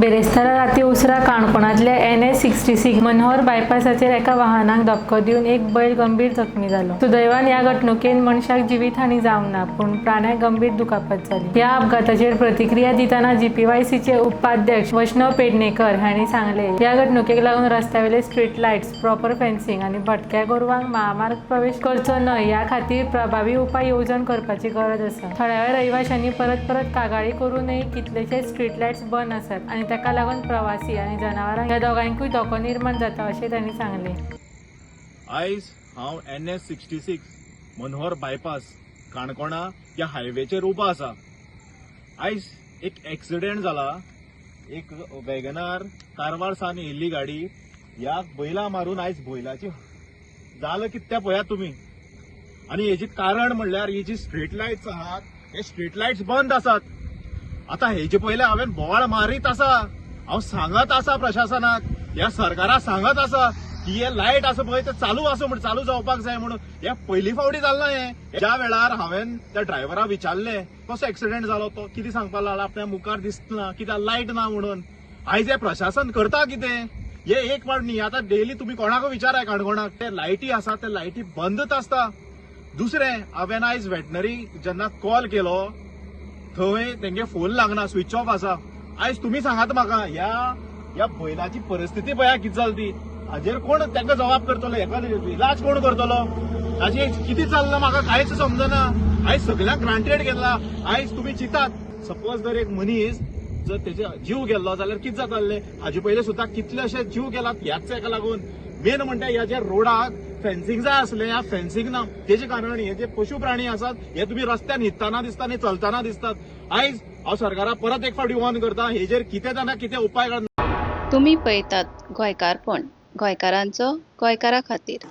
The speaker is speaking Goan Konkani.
बिरेस्तारा राती उसरां काणकोणांतल्या एनएच 66 मनोहर बायपासाचेर एका वाहनाक धपको दिवन एक बैल गंभीर जखमी जालो. सुदैवान ह्या घडणुकेन मनशाक जिवीतहानी जावंक ना, पूण प्राण्याक गंभीर दुखापत जाली. ह्या अपघाताचेर प्रतिक्रिया दितना जीपीवायसीचे उपाध्यक्ष वैष्णव पेडणेकर हांणी सांगले, ह्या घडणुकेक लागून रस्त्यावेले स्ट्रीट लायट्स, प्रॉपर फेन्सिंग आनी भटक्या गोरवांक महामार्ग प्रवेश करचो न्हय ह्या खातीर प्रभावी उपाय येवजण करपाची गरज आसा. थळाव्या रहिवाशांनी परत परत कागाळी करूनय कितलेशे स्ट्रीट लायट्स बंद आसात आनी ताका लागून प्रवासी आनी जनावरां ह्या दोगांयकूय धोको निर्माण जाता अशें तांणी सांगलें. आयज हांव NH 66 Manohar bypass काणकोणा ह्या हायवेचेर उबो आसा. आयज एक एक्सिडेंट जाला. एक वॅगनार कारवार सावन येयल्ली गाडी ह्या बैला मारून आयज बैलाची जालां कितें तें पळयात तुमी. आनी हेजी कारण म्हणल्यार ही जी स्ट्रीट लायट्स आहात, हे स्ट्रीट लायट्स बंद आसात. आतां हेजे पयले हांवें बोवाळ मारीत आसा. हांव सांगत आसा प्रशासनाक, ह्या सरकाराक सांगत आसा की हे लायट आसा पळय ते चालू आसा म्हण, चालू जावपाक जाय म्हणून. हे पयली फावटी जाल्लां हें. ज्या वेळार हांवें त्या ड्रायव्हराक विचारलें कसो एक्सिडेंट जालो, तो कितें सांगपाक लागला, आपल्या मुखार दिसना कित्याक लायट ना म्हणून. आयज हें प्रशासन करता कितें? हे एक फावट न्ही, आतां डेली तुमी कोणाकूय विचाराय, काणकोणाक ते लायटी आसा ते लायटी बंदच आसता. दुसरें, हांवें आयज वेटनरी जेन्ना कॉल केलो थंय तेंगे फोन लागना, स्विच ऑफ आसा. आयज तुमी सांगात म्हाका, ह्या ह्या बैलाची परिस्थिती पळया कितें जाली ती. हाजेर कोण तांकां जबाब करतलो? हेका इलाज कोण करतलो? ताजे कितें चल्लां म्हाका कांयच समजना. आयज सगल्यांक ग्रांटेड घेतला. आयज तुमी चिंतात, सपोज जर एक मनीस जर तेजे जीव गेल्लो जाल्यार कितें जातालें? हाजे पयलीं सुद्दां कितलेशे जीव गेलात ह्याच हेका लागून. मेन म्हणटा ह्या ज्या रोडाक फेन्सिंग जाय आसलें, ह्या फेन्सिंग ना. तेजे कारण हे जे पशु प्राणी आसात हे तुमी रस्त्यान न्हिदतना दिसता आनी चलतना दिसतात. आयज हांव सरकाराक परत एक फावटी वॉर्न करता, हेजेर कितें ना कितें उपाय काड. तुमी पळयतात गोंयकारपण, गोंयकारांचो गोंयकारा खातीर.